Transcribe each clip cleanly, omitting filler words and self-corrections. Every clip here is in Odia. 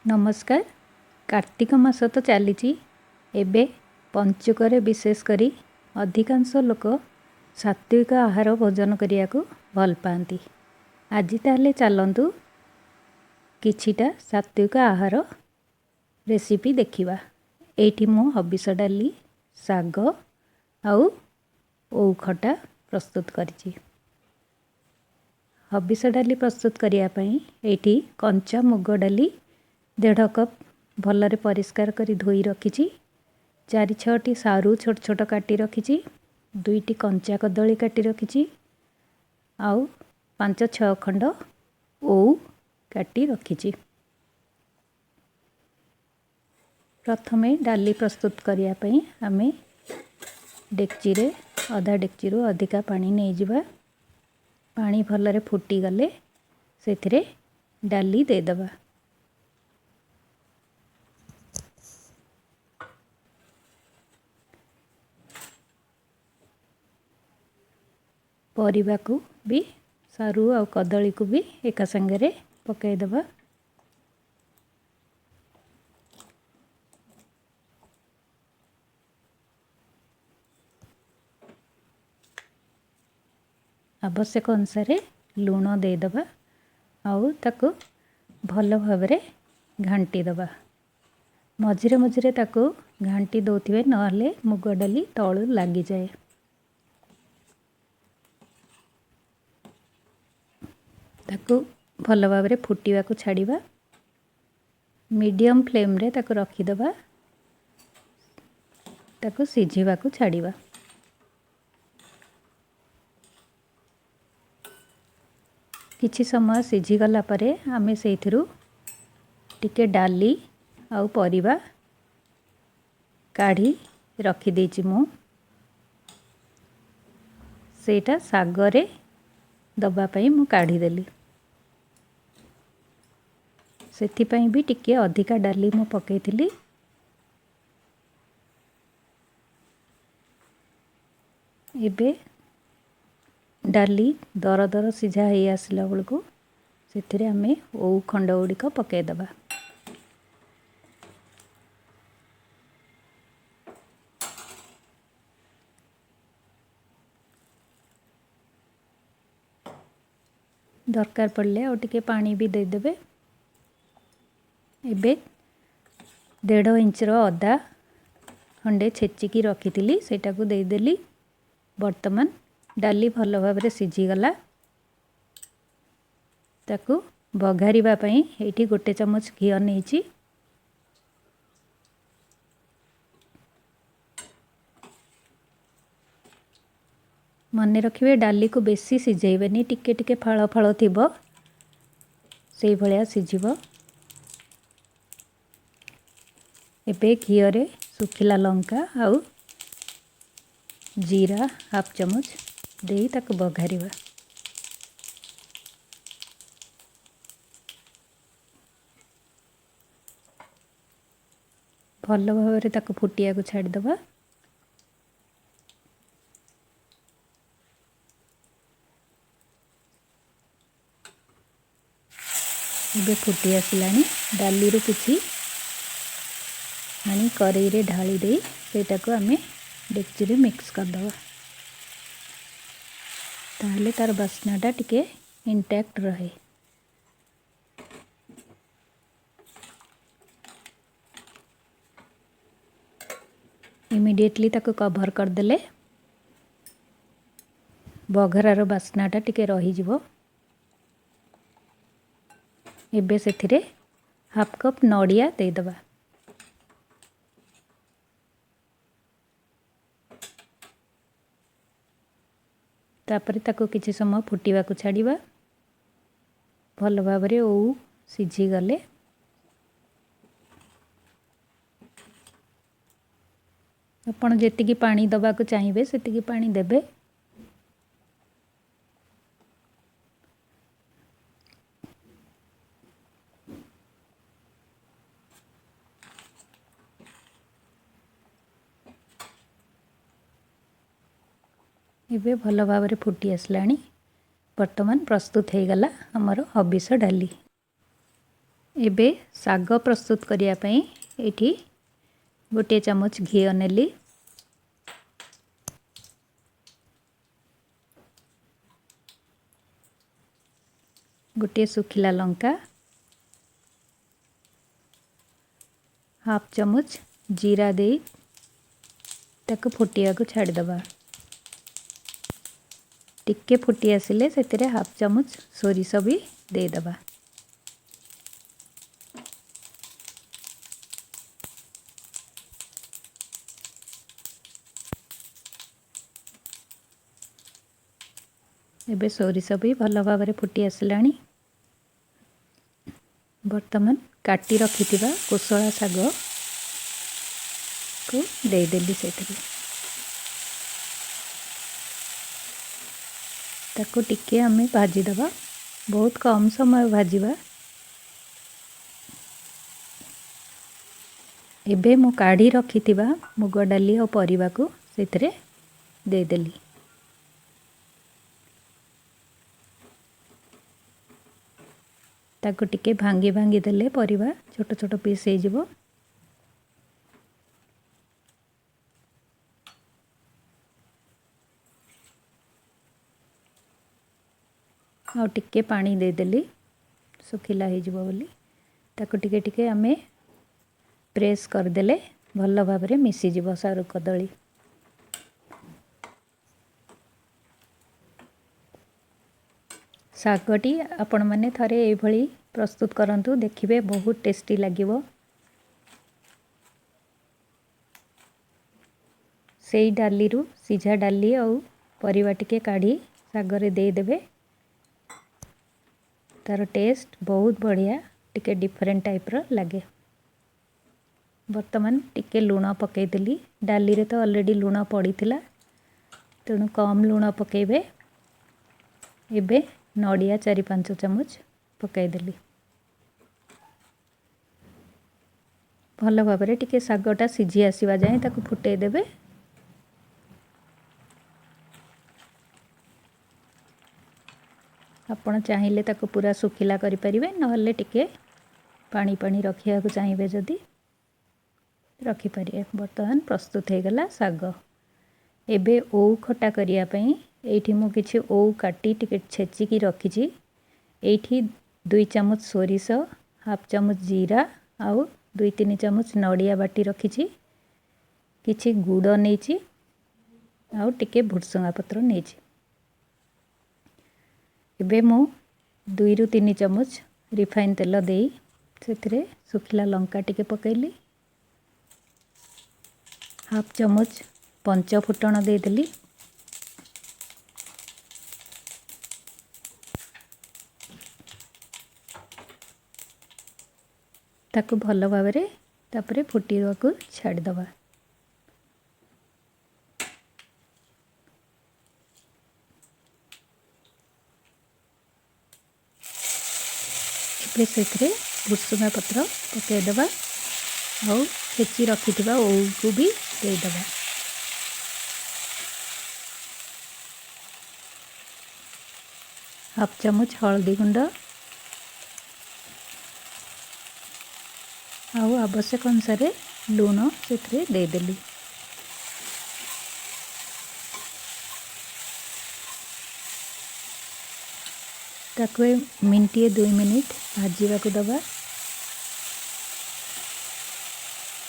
ନମସ୍କାର। କାର୍ତ୍ତିକ ମାସ ତ ଚାଲିଛି। ଏବେ ପଞ୍ଚୁକରେ ବିଶେଷ କରି ଅଧିକାଂଶ ଲୋକ ସାତ୍ତ୍ୱିକ ଆହାର ଭୋଜନ କରିବାକୁ ଭଲ ପାଆନ୍ତି। ଆଜି ତାହେଲେ ଚାଲନ୍ତୁ କିଛିଟା ସାତ୍ତ୍ୱିକ ଆହାର ରେସିପି ଦେଖିବା। ଏଇଠି ମୁଁ ହବିଷ ଡାଲି, ଶାଗ ଆଉ ଓଉ ଖଟା ପ୍ରସ୍ତୁତ କରିଛି। ହବିଷ ଡାଲି ପ୍ରସ୍ତୁତ କରିବା ପାଇଁ ଏଇଠି କଞ୍ଚା ମୁଗ ଡାଲି 1.5 କପ୍ ଭଲରେ ପରିଷ୍କାର କରି ଧୋଇ ରଖିଛି। 4-6ଟି ସାରୁ ଛୋଟ ଛୋଟ କାଟି ରଖିଛି। 2ଟି କଞ୍ଚା କଦଳୀ କାଟି ରଖିଛି ଆଉ 5-6 ଖଣ୍ଡ ଓଉ କାଟି ରଖିଛି। ପ୍ରଥମେ ଡାଲି ପ୍ରସ୍ତୁତ କରିବା ପାଇଁ ଆମେ ଡେକ୍ଚିରେ ଅଧା ଡେକ୍ଚିରୁ ଅଧିକା ପାଣି ନେଇଯିବା। ପାଣି ଭଲରେ ଫୁଟିଗଲେ ସେଥିରେ ଡାଲି ଦେଇଦେବା। ପରିବାକୁ ବି, ସାରୁ ଆଉ କଦଳୀକୁ ବି ଏକା ସାଙ୍ଗରେ ପକାଇଦେବା। ଆବଶ୍ୟକ ଅନୁସାରେ ଲୁଣ ଦେଇଦେବା ଆଉ ତାକୁ ଭଲ ଭାବରେ ଘାଣ୍ଟି ଦେବା। ମଝିରେ ମଝିରେ ତାକୁ ଘାଣ୍ଟି ଦେଉଥିବେ, ନହେଲେ ମୁଗ ଡାଲି ତଳୁ ଲାଗିଯାଏ। ତାକୁ ଭଲ ଭାବରେ ଫୁଟିବାକୁ ଛାଡ଼ିବା। ମିଡ଼ିୟମ୍ ଫ୍ଲେମ୍ରେ ତାକୁ ରଖିଦେବା, ତାକୁ ସିଝିବାକୁ ଛାଡ଼ିବା। କିଛି ସମୟ ସିଝିଗଲା ପରେ ଆମେ ସେଇଥିରୁ ଟିକେ ଡାଲି ଆଉ ପରିବା କାଢ଼ି ରଖିଦେଇଛି ମୁଁ। ସେଇଟା ଶାଗରେ ଦେବା ପାଇଁ ମୁଁ କାଢ଼ିଦେଲି। ସେଥିପାଇଁ ବି ଟିକେ ଅଧିକା ଡାଲି ମୁଁ ପକାଇଥିଲି। ଏବେ ଡାଲି ଦର ଦର ସିଝା ହେଇ ଆସିଲା ବେଳକୁ ସେଥିରେ ଆମେ ଓଉ ଖଣ୍ଡ ଗୁଡ଼ିକ ପକାଇଦେବା। ଦରକାର ପଡ଼ିଲେ ଆଉ ଟିକେ ପାଣି ବି ଦେଇଦେବେ। ଏବେ 1.5 ଇଞ୍ଚର ଅଦା ଖଣ୍ଡେ ଛେଚିକି ରଖିଥିଲି, ସେଇଟାକୁ ଦେଇଦେଲି। ବର୍ତ୍ତମାନ ଡାଲି ଭଲ ଭାବରେ ସିଝିଗଲା। ତାକୁ ବଘାରିବା ପାଇଁ ଏଇଠି 1 ଚାମଚ ଘିଅ ନେଇଛି। ମନେ ରଖିବେ ଡାଲିକୁ ବେଶୀ ସିଝେଇବେନି, ଟିକେ ଟିକେ ଫାଳ ଫାଳ ଥିବ ସେଇଭଳିଆ ସିଝିବ। ଏବେ ଘିଅରେ ଶୁଖିଲା ଲଙ୍କା ଆଉ ଜିରା ହାଫ୍ ଚାମଚ ଦେଇ ତାକୁ ବଘାରିବା। ଭଲ ଭାବରେ ତାକୁ ଫୁଟିବାକୁ ଛାଡ଼ିଦେବା। ଏବେ ଫୁଟି ଆସିଲାଣି। ଡାଲିରୁ କିଛି ଆଣି କରେଇରେ ଢାଳି ଦେଇ ସେଇଟାକୁ ଆମେ ଡେକ୍ଚିରେ ମିକ୍ସ କରିଦେବା। ତାହେଲେ ତାର ବାସ୍ନାଟା ଟିକେ ଇଣ୍ଟାକ୍ଟ ରହେ। ଇମିଡ଼ିଏଟଲି ତାକୁ କଭର୍ କରିଦେଲେ ବଘରାର ବାସ୍ନାଟା ଟିକେ ରହିଯିବ। ଏବେ ସେଥିରେ ହାଫ୍ କପ୍ ନଡ଼ିଆ ଦେଇଦେବା। ତାପରେ ତାକୁ କିଛି ସମୟ ଫୁଟିବାକୁ ଛାଡ଼ିବା। ଭଲ ଭାବରେ ଓଉ ସିଝିଗଲେ ଆପଣ ଯେତିକି ପାଣି ଦେବାକୁ ଚାହିଁବେ ସେତିକି ପାଣି ଦେବେ। ଏବେ ଭଲ ଭାବରେ ଫୁଟି ଆସିଲାଣି। ବର୍ତ୍ତମାନ ପ୍ରସ୍ତୁତ ହେଇଗଲା ଆମର ହବିଷ ଡାଲି। ଏବେ ଶାଗ ପ୍ରସ୍ତୁତ କରିବା ପାଇଁ ଏଇଠି 1 ଚାମଚ ଘିଅ ନେଲି। 1 ଶୁଖିଲା ଲଙ୍କା, 1/2 ଚାମଚ ଜିରା ଦେଇ ତାକୁ ଫୁଟିବାକୁ ଛାଡ଼ିଦେବା। ଟିକେ ଫୁଟି ଆସିଲେ ସେଥିରେ 1/2 ଚାମଚ ସୋରିଷ ବି ଦେଇଦେବା। ଏବେ ସୋରିଷ ବି ଭଲ ଭାବରେ ଫୁଟି ଆସିଲାଣି। ବର୍ତ୍ତମାନ କାଟି ରଖିଥିବା କୋଶଳା ଶାଗକୁ ଦେଇଦେଲି ସେଥିରେ। ତାକୁ ଟିକେ ଆମେ ଭାଜିଦେବା, ବହୁତ କମ୍ ସମୟ ଭାଜିବା। ଏବେ ମୁଁ କାଢ଼ି ରଖିଥିବା ମୁଗ ଡାଲି ଆଉ ପରିବାକୁ ସେଥିରେ ଦେଇଦେଲି। ତାକୁ ଟିକେ ଭାଙ୍ଗି ଭାଙ୍ଗି ଦେଲେ ପରିବା ଛୋଟ ଛୋଟ ପିସ୍ ହେଇଯିବ। ଆଉ ଟିକେ ପାଣି ଦେଇଦେଲି, ଶୁଖିଲା ହେଇଯିବ ବୋଲି। ତାକୁ ଟିକେ ଟିକେ ଆମେ ପ୍ରେସ୍ କରିଦେଲେ ଭଲ ଭାବରେ ମିଶିଯିବ ସାରୁ କଦଳୀ। ଶାଗଟି ଆପଣମାନେ ଥରେ ଏଇଭଳି ପ୍ରସ୍ତୁତ କରନ୍ତୁ, ଦେଖିବେ ବହୁତ ଟେଷ୍ଟି ଲାଗିବ। ସେଇ ଡାଲିରୁ ସିଝା ଡାଲି ଆଉ ପରିବା ଟିକେ କାଢ଼ି ଶାଗରେ ଦେଇଦେବେ, ତାର ଟେଷ୍ଟ ବହୁତ ବଢ଼ିଆ, ଟିକେ ଡିଫରେଣ୍ଟ ଟାଇପ୍ର ଲାଗେ। ବର୍ତ୍ତମାନ ଟିକେ ଲୁଣ ପକାଇଦେଲି। ଡାଲିରେ ତ ଅଲରେଡ଼ି ଲୁଣ ପଡ଼ିଥିଲା, ତେଣୁ କମ୍ ଲୁଣ ପକାଇବେ। ଏବେ ନଡ଼ିଆ 4-5 ଚାମଚ ପକାଇଦେଲି। ଭଲ ଭାବରେ ଟିକେ ଶାଗଟା ସିଝି ଆସିବା ଯାଏଁ ତାକୁ ଫୁଟେଇ ଦେବେ। ଆପଣ ଚାହିଁଲେ ତାକୁ ପୁରା ଶୁଖିଲା କରିପାରିବେ, ନହେଲେ ଟିକେ ପାଣି ପାଣି ରଖିବାକୁ ଚାହିଁବେ ଯଦି ରଖିପାରିବେ। ବର୍ତ୍ତମାନ ପ୍ରସ୍ତୁତ ହେଇଗଲା ଶାଗ। ଏବେ ଓଉ ଖଟା କରିବା ପାଇଁ ଏଇଠି ମୁଁ କିଛି ଓଉ କାଟି ଟିକେ ଛେଚିକି ରଖିଛି। ଏଇଠି 2 ଚାମଚ ସୋରିଷ, 1/2 ଚାମଚ ଜିରା ଆଉ 2-3 ଚାମଚ ନଡ଼ିଆ ବାଟି ରଖିଛି। କିଛି ଗୁଡ଼ ନେଇଛି ଆଉ ଟିକେ ଭୁର୍ସୁଙ୍ଗା ପତ୍ର ନେଇଛି। ଏବେ ମୁଁ 2ରୁ 3 ଚାମଚ ରିଫାଇନ୍ ତେଲ ଦେଇ ସେଥିରେ ଶୁଖିଲା ଲଙ୍କା ଟିକେ ପକାଇଲି। 1/2 ଚାମଚ ପଞ୍ଚ ଫୁଟଣ ଦେଇଦେଲି। ତାକୁ ଭଲ ଭାବରେ ତାପରେ ଫୁଟିବାକୁ ଛାଡ଼ିଦେବା। ଏବେ ସେଥିରେ ଭୁର୍ସୁଙ୍ଗା ପତ୍ର ପକାଇଦେବା ଆଉ ଛେଚି ରଖିଥିବା ଓଉକୁ ବି ଦେଇଦେବା। 1/2 ଚାମଚ ହଳଦୀ ଗୁଣ୍ଡ ଆଉ ଆବଶ୍ୟକ ଅନୁସାରେ ଲୁଣ ସେଥିରେ ଦେଇଦେଲି। ତାକୁ ମିନିଟିଏ 2 ମିନିଟ୍ ଭାଜିବାକୁ ଦେବା।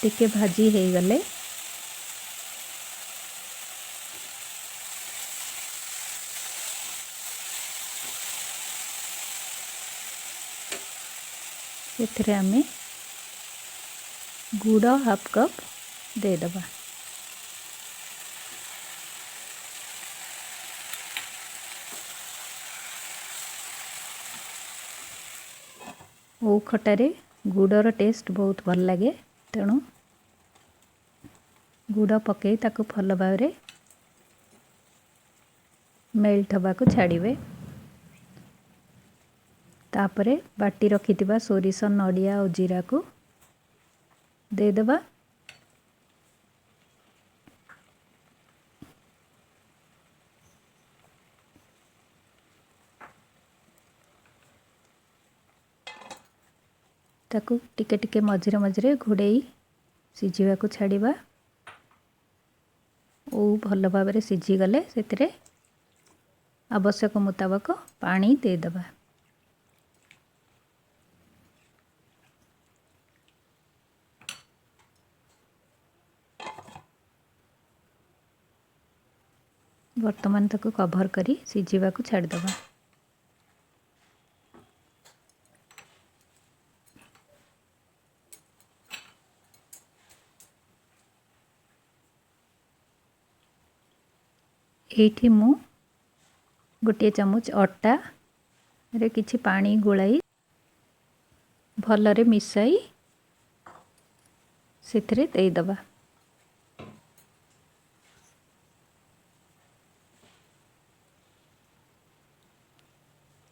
ଟିକେ ଭାଜି ହେଇଗଲେ ସେଥିରେ ଆମେ ଗୁଡ଼ 1/2 କପ୍ ଦେଇଦେବା। ଓଉ ଖଟାରେ ଗୁଡ଼ର ଟେଷ୍ଟ ବହୁତ ଭଲ ଲାଗେ, ତେଣୁ ଗୁଡ଼ ପକାଇ ତାକୁ ଭଲ ଭାବରେ ମେଲ୍ଟ ହେବାକୁ ଛାଡ଼ିବେ। ତାପରେ ବାଟି ରଖିଥିବା ସୋରିଷ, ନଡ଼ିଆ ଆଉ ଜିରାକୁ ଦେଇଦେବା। ତାକୁ ଟିକେ ଟିକେ ମଝିରେ ମଝିରେ ଘୋଡ଼େଇ ସିଝିବାକୁ ଛାଡ଼ିବା। ଓଉ ଭଲ ଭାବରେ ସିଝିଗଲେ ସେଥିରେ ଆବଶ୍ୟକ ମୁତାବକ ପାଣି ଦେଇଦେବା। ବର୍ତ୍ତମାନ ତାକୁ କଭର୍ କରି ସିଝିବାକୁ ଛାଡ଼ିଦେବା। ଏଇଠି ମୁଁ ଗୋଟିଏ ଚାମଚ ଅଟାରେ କିଛି ପାଣି ଗୋଳାଇ ଭଲରେ ମିଶାଇ ସେଥିରେ ଦେଇଦେବା।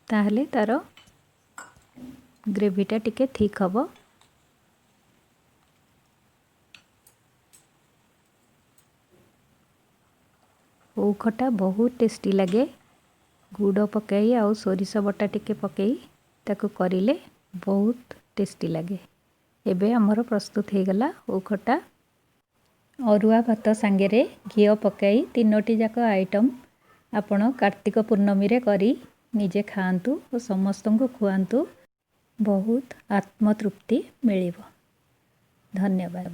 ତାହେଲେ ତା'ର ଗ୍ରେଭିଟା ଟିକେ ଥିକ୍ ହେବ। ଓଉ ଖଟା ବହୁତ ଟେଷ୍ଟି ଲାଗେ। ଗୁଡ଼ ପକାଇ ଆଉ ସୋରିଷ ବଟା ଟିକେ ପକାଇ ତାକୁ କରିଲେ ବହୁତ ଟେଷ୍ଟି ଲାଗେ। ଏବେ ଆମର ପ୍ରସ୍ତୁତ ହେଇଗଲା ଓଉ ଖଟା। ଅରୁଆ ଭାତ ସାଙ୍ଗରେ ଘିଅ ପକାଇ ତିନୋଟି ଯାକ ଆଇଟମ୍ ଆପଣ କାର୍ତ୍ତିକ ପୂର୍ଣ୍ଣମୀରେ କରି ନିଜେ ଖାଆନ୍ତୁ ଓ ସମସ୍ତଙ୍କୁ ଖୁଆନ୍ତୁ। ବହୁତ ଆତ୍ମତୃପ୍ତି ମିଳିବ। ଧନ୍ୟବାଦ।